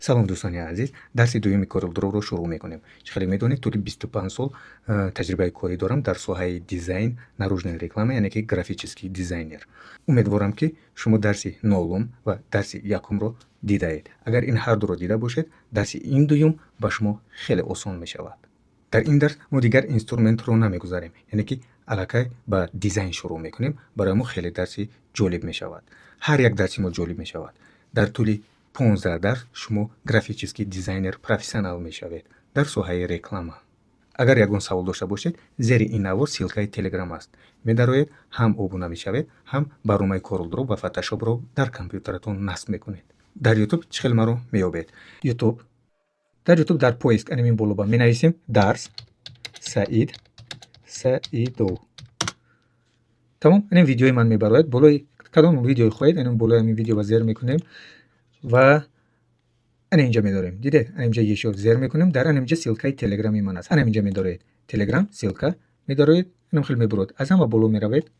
Салом, дӯстони азиз! Дарси дуюми CorelDRAW-ро шурӯъ мекунем. Чӣ хеле медонед, тӯли 25 сол таҷрибаи корӣ дорам дар соҳаи дизайн, наружная реклама, яъне ки графический дизайнер. Умедворам, ки шумо дарси нолум ва дарси якумро дидаед. Агар ин ҳардуро дида бошед, дарси ин дуюм ба шумо хеле осон мешавад. Дар ин дарс мо дигар инструментро намегузарем, яъне ки аллакай ба дизайн шурӯъ мекунем. Барои мо хеле дарси ҷолиб мешавад. Ҳар як дарси мо ҷолиб мешавад. Дар тӯли 15 дарс шумо графический дизайнер профессионал мешавед дар соҳаи реклама. Агар ягон савол дошта бошед, зери ин навор ссылкаи Телеграм аст, медароед, ҳам обуна мешавед, ҳам барномаи CorelDRAW ва Фотошопро дар компютератон насб мекунед. Дар Ютуб чӣ хел маро меёбед? Ютуб, дар Ютуб дар поиск анамин болоба менависем «Дарс Саид Саидов». Тамом, анин видеои ман мебарояд. Болои кадом видеое хоҳед, анин болои ҳамин видео зер мекунем ва ана инҷа медорем. Дидед, ана инҷа ещё зер мекунем. Дар ана инҷа ссылкаи Телеграми ман аст. Ана инҷа медоред, Телеграм ссылка медороед, анам хел мебурод. Аз ҳама боло меравед.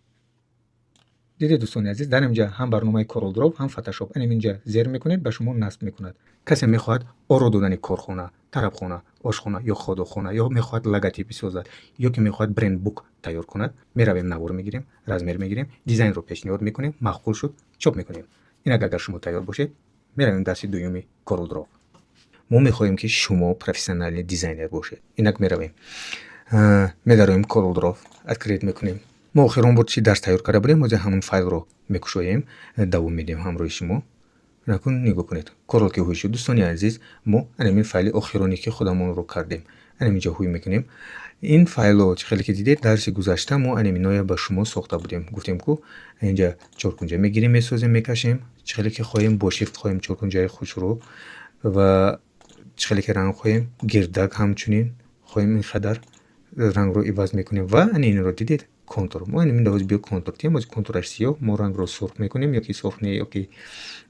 Дидед, дӯстони азиз, дар инҷа ҳам барномаи CorelDRAW, ҳам Фотошоп. Ана инҷа зер мекунед, ба шумо насб мекунад. Касе мехоҳад оро додани корхона, тарабхона, ошхона ё ходохона, ё мехоҳад логотип бисозад, ё ки мехоҳад брендбук тайёр кунад, меравем, навор мегирем, размер мегирем, дизайнро пешниҳод мекунем, маъқул шуд, чоп мекунем. Инак, агар шумо тайёр бошед, меравем дарси дуюми CorelDRAW. Мо мехоҳем, ки шумо профессиональный дизайнер бошед. Инак, меравем, медароем CorelDRAW, открыть мекунем. Мо охирон бор чӣ дарс тайёр карда будем, ҳозир ҳамон файлро мекушоем, давом медиҳем ҳамроҳи шумо. Накун, нигоҳ кунед, Corel ки ҳуй шуд, дӯстони азиз, мо анамин файли охироне, ки худамонро кардем, анаминҷа ҳуй мекунем. Ин файло, чӣ хеле ки дидед, дарси гузашта мо анаминоя ба шумо сохта будем. Гуфтем ку, инҷа чоркунҷа мегирем, месозем, мекашем, чӣ хеле ки хоҳем, бо Shift хоҳем чоркунҷаи хушрӯ ва чӣ хеле ки ранг хоҳем, гирдак ҳамчунин хоҳем, ин қадар рангро иваз мекунем. Ва ани инро дидед, контур. Мо ин ҳозир биё контур тием. Ҳозир контураш сиёҳ, мо рангро сурх мекунем ёки сурх не, ёки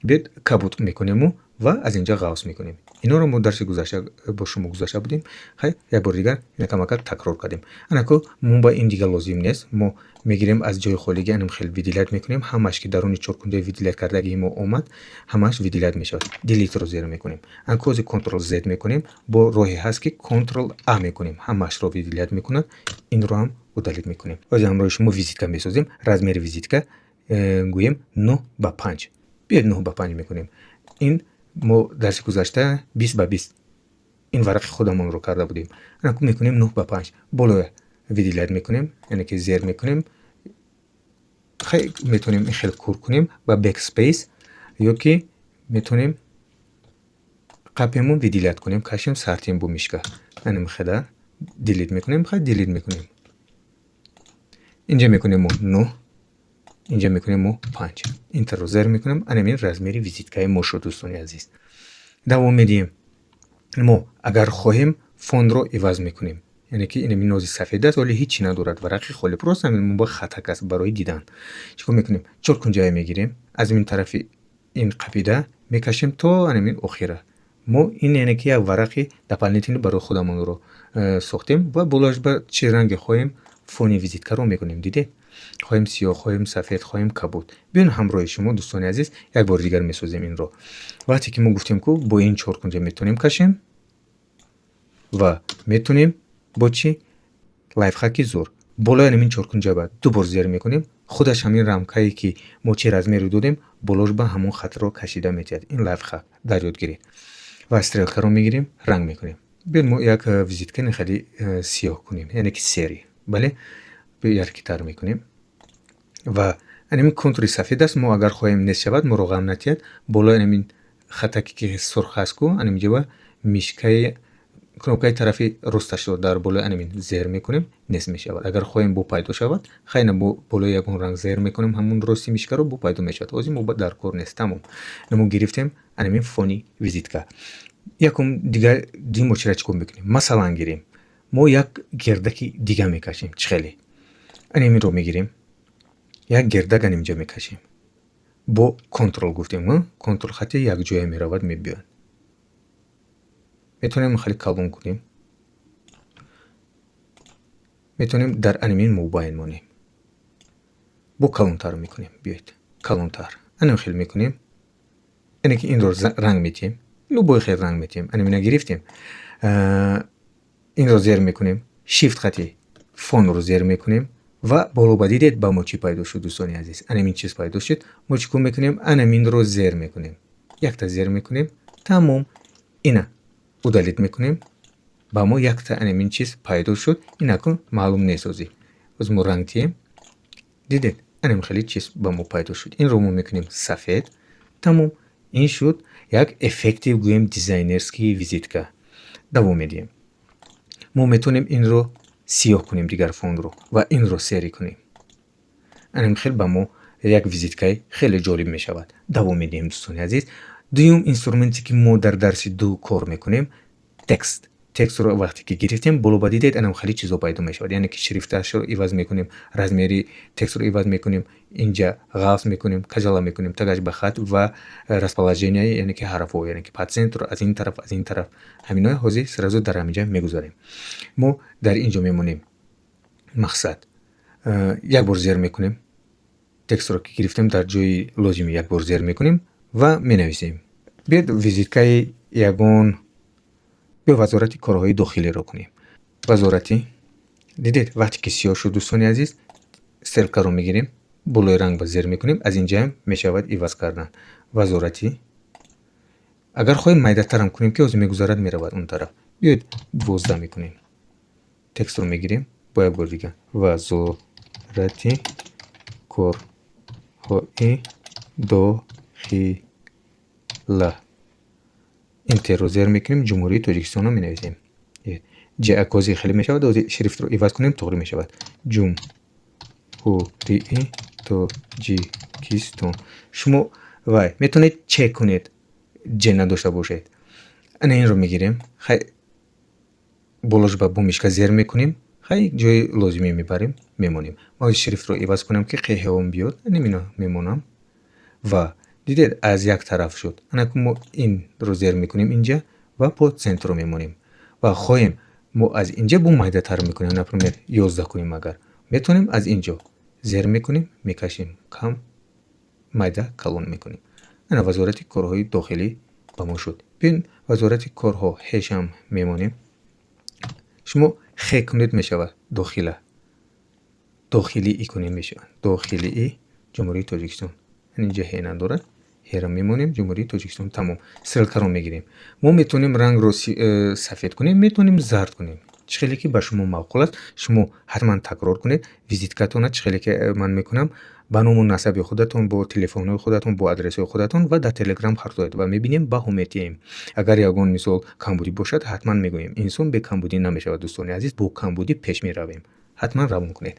биёд кабуд мекунему ва аз инҷа ғавс мекунем. Инҳоро мо дарси гузашта бо шумо гузашта будем. Хай, як бори дигар ина камакак такрор кардем. Анако мо ба ин дигар лозим нест. Мо мегирем, аз ҷои холигӣ анам хел выделять мекунем. Ҳамаш ки даруни чоркунҷаи выделять кардагии мо омад, ҳамаш выделять мешавад. Delete-ро зер мекунем. Анако ҳозир Ctrl Z мекунем. Бо роҳе ҳаст, ки Ctrl A мекунем, ҳамашро выделять мекунад. Инро ҳам удалить мекунем. Ҳозир ҳамроҳи шумо визитка месозем. Размери визитка гӯем 9 ба 5. Биёед, 9 ба 5 мекунем. Ин мо дарси гузашта 20 ба 20 ин варақи худамонро карда будем. Анаку мекунем 9 ба 5. Болоя выделять мекунем, яъне ки зер мекунем. Хай, метавонем ин хел кур кунем ба Backspace, ё ки метавонем қапемон выделять кунем, кашем, сартем бо мышка. Анам хеда delete мекунем. Хай, delete мекунем. Инҷа мекунем мо 9, инҷа мекунем мо 5. Enter-ро зер мекунем. Анамин размери визиткаи мо шуд, дӯстони азиз. Давом медиҳем. Мо агар хоҳем, фонро иваз мекунем, яъне ки инами нози сафед аст, вале ҳичи надорад, варақи холӣ, просто ҳамин мо хатак аст барои дидан. Чӣ кор мекунем? Чоркунҷая мегирем, аз ин тарафи ин қапида мекашем то анамин охира. Мо ин, яъне ки як варақи дополнительный барои худамонро сохтем ва болоаш ба чӣ ранге хоҳем, фони визиткаро мекунем. Дидед, хоҳем сиёҳ, хоҳем сафед, хоҳем кабуд. Биён, ҳамроҳи шумо, дӯстони азиз, як бори дигар месозем инро. Вақте ки мо гуфтем ку, бо ин чоркунҷа метавонем кашем ва метавонем бо чӣ лайфхаки зур болои ҳамин чоркунҷа ба ду бор зер мекунем, худаш ҳамин рамкае, ки мо чӣ размере додем, болош ба ҳамон хатро кашида метиҳад. Ин лайфхак дар ёд гиред. Ва стрелкаро мегирем, ранг мекунем. Биёед, мо як визитка хеле сиёҳ кунем, яъне ки серый. Бале, яркитар мекунем. Ва ҳамин контури сафед аст. Мо агар хоҳем, нест шавад, моро ғам натиҳад, болои ҳамин хатаке, ки сурх аст ку, ҳаминҷоба мышкаи кнопкаи тарафи росташро дар болои ҳамин зер мекунем, нест мешавад. Агар хоҳем, бо пайдо шавад, хайна, бо болои ягон ранг зер мекунем ҳамун рости мышкаро, бо пайдо мешавад. Ҳозир мо дар кор нест. Тамом, мо гирифтем ҳамин фони визитка. Якум дигар мо чира чӣ кор мекунем? Масалан, гирем, мо як гирдаки дига мекашем. Чӣ хеле? Ҳаминро мегирем, як гирдак ҳаминҷа мекашем. Бо Ctrl гуфтем, контур хати якҷоя меравад, мебиёяд. Метавонем хеле калон кунем, метавонем дар анамин мобайн монем, бо калонтар мекунем. Биёед, калонтар анам хел мекунем, яъне ки инро ранг метиҳем. Любой хел ранг метиҳем. Анамина гирифтем, инро зер мекунем, Shift хати фонро зер мекунем ва боло ба дидед, ба мо чӣ пайдо шуд, дӯстони азиз? Анамин чиз пайдо шуд. Мо чӣ кор мекунем? Анаминро зер мекунем, якта зер мекунем, тамом. Ина удалить мекунем, ба мо якта анамин чиз пайдо шуд. Инакун маълум несозӣ. Боз мо ранг тиҳем. Дидед, анам хеле чиз ба мо пайдо шуд. Инро мо мекунем сафед, тамом. Ин шуд як эффекти, гӯем, дизайнерский визитка. Давом медиҳем. Мо метавонем инро сиёҳ кунем, дигар фонро, ва инро серый кунем. Анам хел ба мо як визиткаи хеле ҷолиб мешавад. Давом медиҳем, дӯстони азиз. Дуюм инструменте, ки мо дар дарси ду кор мекунем, текст. Текстро вақте ки гирифтем, боло ба дидед, анам хеле чизо пайдо мешавад, яъне ки шрифташро иваз мекунем, размери текстро иваз мекунем, инҷа ғафз мекунем, кажала мекунем, тагаш ба хат ва расположение, яъне ки ҳарфҳо, яъне ки по центру, аз ин тараф, аз ин тараф. Ҳаминои ҳозир сразу дар ҳаминҷа мегузарем. Мо дар ин ҷо мемонем. Мақсад, як бор зер мекунем. Текстро ки гирифтем, дар ҷои лозимӣ як бор зер мекунем ва менависем. Биёед, визиткаи ягон, биё, Вазорати корҳои дохилиро кунем. Вазорати, дидед, вақте ки сиёҳ шуд, дӯстони азиз, стрелкаро мегирем, болои ранг ба зер мекунем. Аз инҷаам мешавад иваз кардан. Вазорати, агар хоҳем, майдатарам кунем, ки ҳозир мегузарад, меравад он тараф. Биёед, 12 мекунем. Текстро мегирем, бо як бор дигар Вазорати корҳои дохила, Enter ро зер мекунем, Ҷумҳурии Тоҷикистонро менависем. Ҷ хеле мешавад. Ҳозир шрифтро иваз кунем, тоғрӣ мешавад. Ҷумҳурии Тоҷикистон. Шумо вай метавонед чек кунед, ҷ надошта бошед. Ана инро мегирем, хай, болош ба бо мышка зер мекунем, хай, ҷои лозимӣ мебарем, мемонем. Ма ҳозир шрифтро иваз кунам, ки қеҳеон биёд. Анамино мемонам ва дидед, аз як тараф шуд. Анаку мо инро зер мекунем инҷа ва по центру мемонем ва хоҳем, мо аз инҷа бо майдатар мекунем, например, 11 кунем агар, метавонем аз инҷо зер мекунем, мекашем, кам, майда, калон мекунем. Ана Вазорати корҳои дохилӣ ба мо шуд. Бин, Вазорати корҳо ҳешам мемонем. Шумо хе кунед, мешавад дохила, дохилии кунем, мешавад дохилии Ҷумҳурии Тоҷикистон. Инҷа ҳе надорад, ҳера мемонем, Ҷумҳурии Тоҷикистон, тамом. Стрелкаро мегирем. Мо метавонем рангро сафед кунем, метавонем зард кунем, чӣ хеле ки ба шумо маъқул аст. Шумо ҳатман такрор кунед визиткатона, чӣ хеле ки ман мекунам, ба ному насаби худатон, бо телефонҳои худатон, бо адресҳои худатон ва дар Телеграм партоед ва мебинем, баҳо метиҳем. Агар ягон мисол камбудӣ бошад, ҳатман мегӯем. Инсон бекамбудӣ намешавад, дӯстони азиз, бо камбудӣ пеш меравем. Ҳатман равон кунед.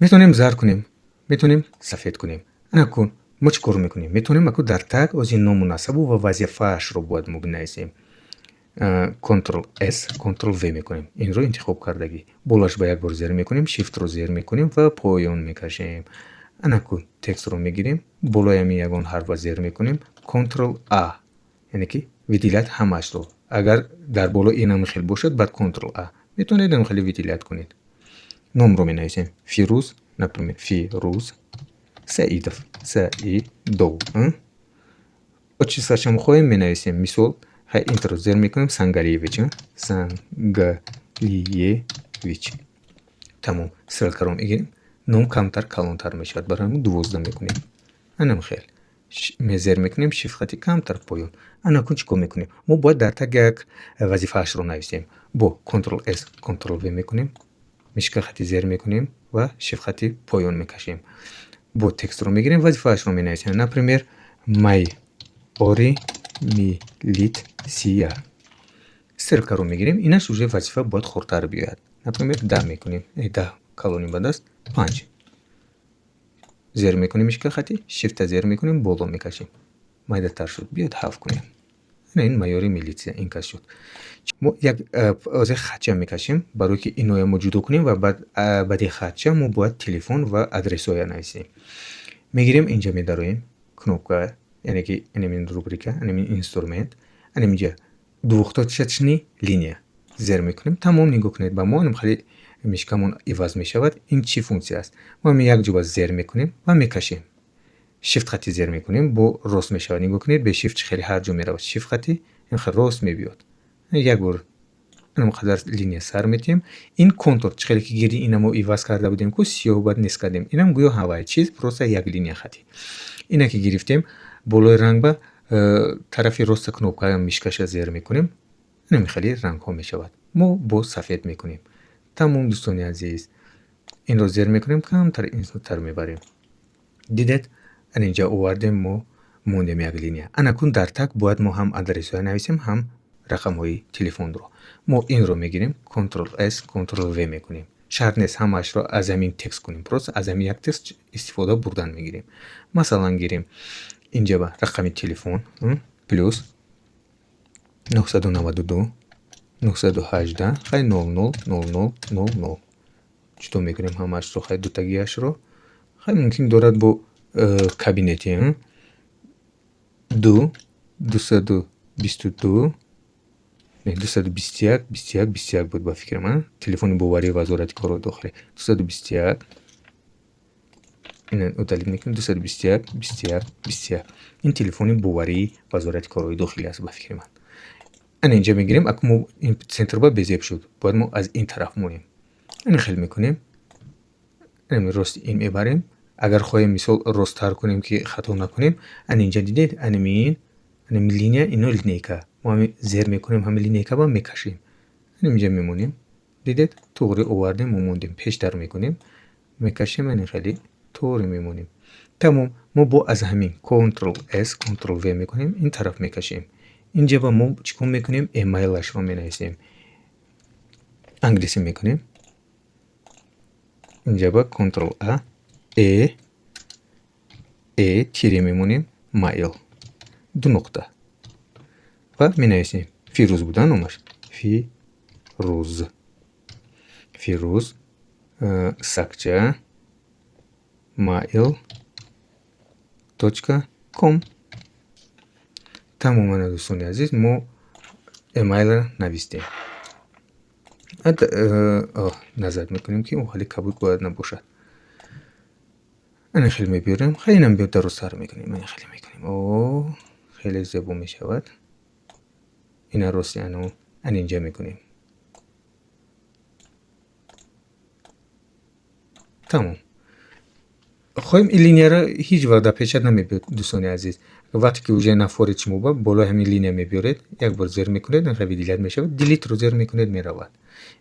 Метавонем зард кунем, метавонем сафед кунем. Анакун мо чӣ кор мекунем? Метавонем аку дар таг ози ному насабу ва вазифаашро бояд мо бинависем. Ctrl S, Ctrl V мекунем. Инро интихоб кардагӣ, болаш ба як бор зер мекунем, Shift ро зер мекунем ва поён мекашем. Анаку текстро мегирем, болои ҳамин ягон ҳарфа зер мекунем, Ctrl A, яъне ки выделять ҳамаашро. Агар дар боло инам хел бошад, баъд Ctrl A, метавонед ам хеле выделять кунед. Номро менависем, Фирӯз, например, Фирӯз Саидов, Саидов. Отчествоашам хоҳем, менависем. Мисол, хай, Enter ро зер мекунем, Сангалиевич, Сангалиевич, тамом. Стрелкаро мегирем, ном камтар калонтар мешавад, барои ҳамин 12 мекунем. Анам хел мезер мекунем, Shift хати камтар поён. Анакун чӣ кор мекунем? Мо бояд дар таг як вазифаашро нависем. Бо Ctrl S, Ctrl V мекунем, мышка хати зер мекунем ва Shift хати поён мекашем. Бо текстро мегирем, вазифаашро менависем, например, майори милитсия. Стрелкаро мегирем, инаш уже вазифа бояд хурдтар биёяд, например, 10 мекунем. 10 калони ба даст, 5. Зер мекунем мышка хати, Shift а зер мекунем, боло мекашем, майдатар шуд. Биёд, 7 кунем. Ина ин майори милитсия ин кас шуд. Мо як ҳозир хатча мекашем, барое ки иноя мо ҷудо кунем ва баъд баъди хатча мо бояд телефон ва адресҳоя нависем. Мегирем, инҷа медароем, кнопка, яъне ки инамин рубрика, инамин инструмент, анаминҷа двухточечный линия зер мекунем, тамом. Нигоҳ кунед, ба мо хеле мышкамон иваз мешавад. Ин чӣ функсия аст? Мо ҳамин як ҷоба зер мекунем ва мекашем. Shift хати зер мекунем, бо рост мешавад. Нигоҳ кунед, бе Shift хеле ҳар ҷо меравад. Shift хати ин хел рост мебиёд. Як бор ин қадар линия сар метиҳем. Ин контур, чӣ хеле ки гирди ина мо иваз карда будем, ку сиёҳ бад нест кардем. Инам гӯё ҳавай чиз, просто як линия хати. Ина ки гирифтем, болои ранг ба тарафи роста кнопкаи мышкаша зер мекунем. Инам хеле рангҳо мешавад. Мо боз сафед мекунем. Тамом, дӯстони азиз. Инро зер мекунем, камтар инсутар мебарем. Дидед, ана инҷа овардем, мо мондем як линия. Анакун дар так бояд мо ҳам адресҳоя нависем, ҳам рақамҳои телефонро. Мо инро мегирем, Ctrl S, Ctrl V мекунем. Шарт нест ҳамаашро аз ҳамин текст кунем, просто аз ҳамин як текст истифода бурдан мегирем. Масалан, гирем инҷа ба рақами телефон плюс 992 918, хай, 00 00 00. Ҷудо мекунем ҳамаашро, хай, дутагиашро. Хай, мумкин дорад бо кабинети 2 222, не, 221 21 21 буд ба фикрам, телефони боварии Вазорати корҳои дохилӣ 221. Ина удалить мекунем. 221 21 21, ин телефони боварии Вазорати корҳои дохилӣ аст ба фикри ман. Ана инҷа мегирем. Аку мо ин центр ба безеб шуд, бояд мо аз ин тараф монем. Ана хел мекунем, рости ин мебарем. Агар хоҳем, мисол, росттар кунем, ки хато накунем, ана инҷа дидед, анамин линия, ино линейка, мо ҳами зер мекунем, ҳами линейка ба мекашем, ана инҷа мемонем. Дидед, туғри овардем, мо мондем, пештар мекунем, мекашем, ани хеле туғри мемонем. Тамом. Мо бо аз ҳамин Ctrl S, Ctrl V мекунем, ин тараф мекашем. Инҷа ба мо чӣ кор мекунем? Эмайлашро менависем, англисӣ мекунем. Инҷа ба Ctrl A, E, E, тире мемонем, mail, ду нуқта ва менависем. Фирӯз буда номаш, Фирӯз, Фирӯз сакча mail.com. Тамом. Ана, дӯстони азиз, мо эмайлро навистем. Назар мекунем, ки он хеле кабуд бояд набошад. Ана хеле мебиёрем. Хеле инам биёд, дарозтар мекунем, ана хеле мекунем. О, хеле зебо мешавад. Ина рости ано ана инҷа мекунем. Тамом. Хоҳем, ин линияро ҳеҷ вақт дар печать намебиёд, дӯстони азиз. Вақте ки уже нафоред, шумо ба болои ҳамин линия мебиёред, як бор зер мекунед, выделять мешавад, Delete ро зер мекунед, меравад.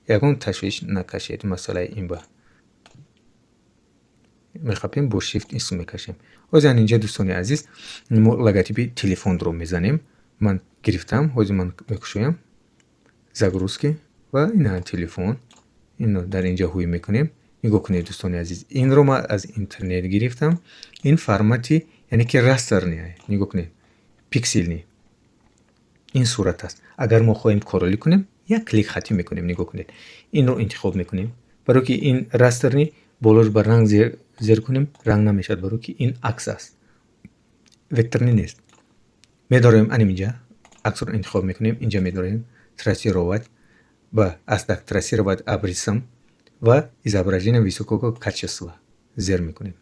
Ягон ташвиш накашед масъалаи ин ба. Мехапем, бо Shift инсу мекашем. Ҳозир ан инҷа, дӯстони азиз, мо логотипи телефонро мезанем. Ман гирифтам, ҳозир ман мекушоям. Загрузки ва ина телефон. Ино дар инҷа ҳуй мекунем. Нигоҳ кунед, дӯстони азиз, инро ман аз интернет гирифтам. Ин формати, яъне ки растрный, нигоҳ кунед, пикселный. Ин сурат аст. Агар мо хоҳем королӣ кунем, як клик хатӣ мекунем, нигоҳ кунед. Инро интихоб мекунем. Барои ки ин растрный, болош ба ранг зер кунем, ранг намешавад, барои ки ин акс аст. Векторный нест. Медорем аним инҷа, аксро интихоб мекунем, инҷа медорем трассировать, ба астак трассировать абрисом ва изображение высокого качества зер мекунем.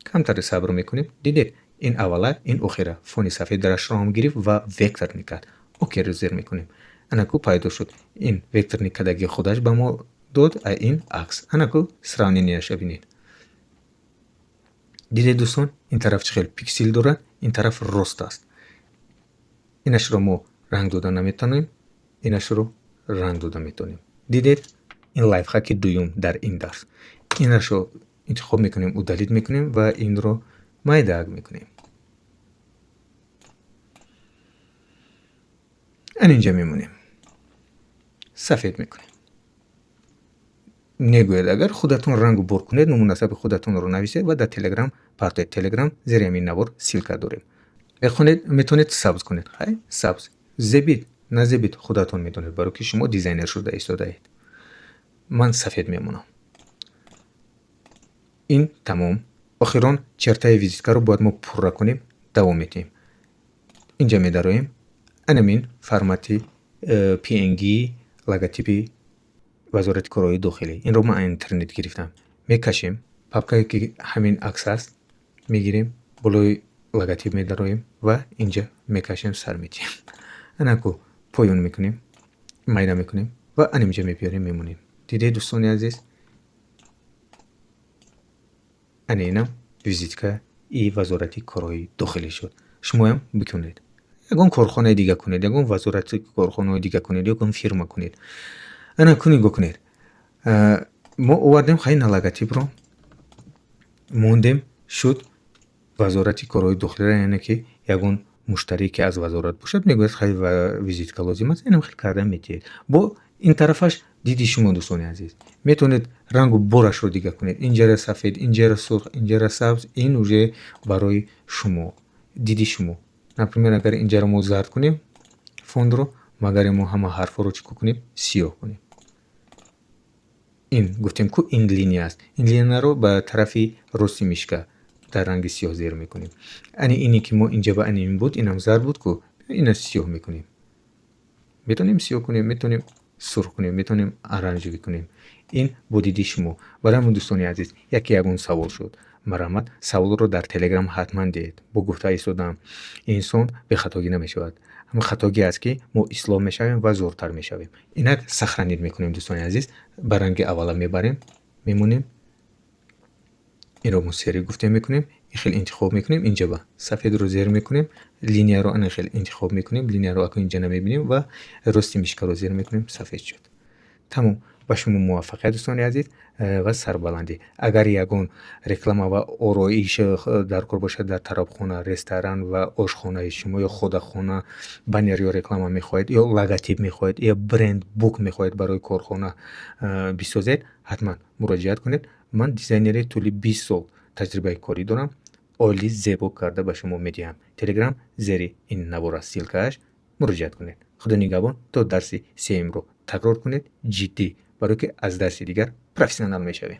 Камтаре сабр мекунем. Дидед, ин аввала, ин охира. Фони сафед дарашро ҳам гирифт ва векторный кард. Окейро зер мекунем. Анаку пайдо шуд. Ин векторный кадаги худаш ба мо дод, а ин акс. Анаку сравненияша бинед. Дидед, дӯстон, ин тараф чӣ хел пиксел дорад, ин тараф рост аст. Инашро мо ранг дода наметавонем, инашро ранг дода метавонем. Дидед, ин лайфхаки дуюм дар ин дарс. Инашро интихоб мекунем, удалить мекунем ва инро майдаак мекунем. Ан инҷа мемонем. Сафед мекунем. Негӯяд, агар худатон рангу бор кунед, ному насаби худатонро нависед ва дар Телеграм партоед. Телеграм зери ҳамин навор ссылка дорем. Мехонед, метавонед сабз кунед. Хай, сабз. Зебид, назебид, худатон медонед, барои ки шумо дизайнер шуда истодаед. Ман сафед мемонам. Ин тамом. Охирон чертаи визиткаро бояд мо пурра кунем, давом медиҳем. Инҷа медароем. Анамин формати PNG логотипи Вазорати корҳои дохилӣ. Инро ман аз интернет гирифтам. Мекашем. Папкае ки ҳамин акс аст, мегирем. Болои логотип медароем ва инҷа мекашем, сар медиҳем. Анаку поён мекунем, майда мекунем ва анимҷа мебиёрем, мемонем. Дидед, дӯстони азиз, ана инам визитка и Вазорати корҳои дохилӣ шуд. Шумоям бикунед, ягон корхонаи дига кунед, ягон вазорати корхонаҳои дига кунед, ягон фирма кунед. Ана ку нигоҳ кунед, мо овардем хайна логотипро мондем, шуд Вазорати корҳои дохилиро. Яъне ки ягон муштарие, ки аз вазорат бошад, мегӯяд: «Хай, визитка лозим аст», инам хел карда метиҳед. Бо ин тарафаш диди шумо, дӯстони азиз, метавонед рангу борашро дига кунед: инҷара сафед, инҷара сурх, инҷара сабз. Ин уже барои шумо, диди шумо. Например, агар инҷаро мо зард кунем фонро, магаре мо ҳама ҳарфҳоро чӣ кор кунем? Сиёҳ кунем. Ин гуфтем ку, ин линия аст. Ин линияро ба тарафи рости мышка дар ранги сиёҳ зер мекунем. Ани ине ки мо инҷа ба ани ин буд, инам зард буд ку, ина сиёҳ мекунем. Метавонем сиёҳ кунем, метавонем сурх кунем, метавонем оранжевый кунем. Ин бо диди шумо. Барои ҳамон, дӯстони азиз, яке ягон савол шуд, марҳамат, саволро дар Телеграм ҳатман диҳед. Бо гуфта истодаам, инсон бехатогӣ намешавад. Ҳамин хатогӣ аст, ки мо ислоҳ мешавем ва зӯртар мешавем. Инак сохранить мекунем, дӯстони азиз, ба ранги аввала мебарем, мемонем. Инро мо серый гуфтем, мекунем, ин хел интихоб мекунем, инҷа ба сафедро зер мекунем, линияро ана хел интихоб мекунем, линияро акун инҷа намебинем ва рости мышкаро зер мекунем, сафед шуд. Тамом. Ба шумо муваффақият, дӯстони азиз, ва сарбаландӣ. Агар ягон реклама ва ороиш дар кор бошад дар тарабхона, ресторан ва ошхонаи шумо ё худахона, баннер ё реклама мехоҳед, ё логотип мехоҳед, ё брендбук мехоҳед барои корхона бисозед, ҳатман муроҷиат кунед. Ман дизайнери тӯли 20 сол таҷрибаи корӣ дорам, олӣ зебо карда ба шумо медиҳам. Телеграм зери ин навор аст ссылкааш, муроҷиат кунед. Худо нигаҳбон. То дарси сеюмро такрор кунед ҷиддӣ, барое ки аз дарси дигар профессионал мешавем.